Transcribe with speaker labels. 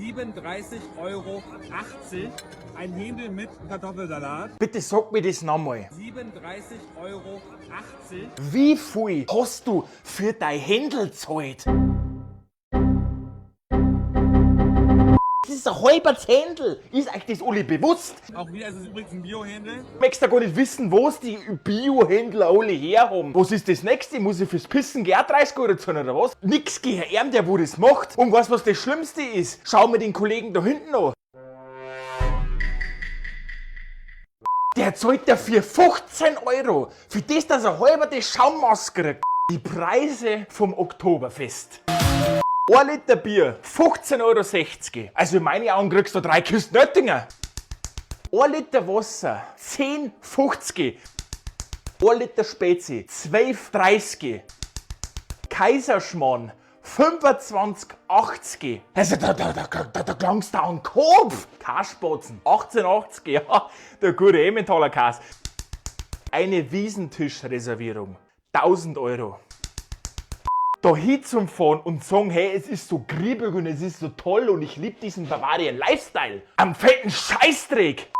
Speaker 1: 37,80 Euro. Ein Hendl mit Kartoffelsalat.
Speaker 2: Bitte sag mir das nochmal.
Speaker 1: 37,80 Euro.
Speaker 2: Wie viel hast du für dein Händel zahlt? Das ist ein halber Zehntel. Ist euch das alle bewusst?
Speaker 1: Auch wieder ist es übrigens ein Bio-Hendl.
Speaker 2: Möchtest du gar nicht wissen, was die Bio-Händler alle herhaben. Was ist das nächste? Muss ich fürs Pissen gleich 30 Euro zahlen oder was? Nix gegen ihn, der wo das macht. Und weißt du, was das Schlimmste ist? Schau mir den Kollegen da hinten an. Der zahlt dafür 15 Euro. Für das, dass er halber die Schaummaske kriegt. Die Preise vom Oktoberfest. 1 Liter Bier, 15,60 Euro. Also in meinen Augen kriegst du drei Kisten Nöttinger. 1 Liter Wasser, 10,50. 1 Liter Spezi, 12,30. Kaiserschmarrn, 25,80. Also da klangst du an den Kopf. Kasspatzen, 18,80, ja, der gute Emmentaler Kass. Eine Wiesentischreservierung, 1000 Euro. Da hin zum Fahren und sagen, hey, es ist so griebig und es ist so toll und ich lieb diesen Bavarian Lifestyle. Am fetten Scheißdreck.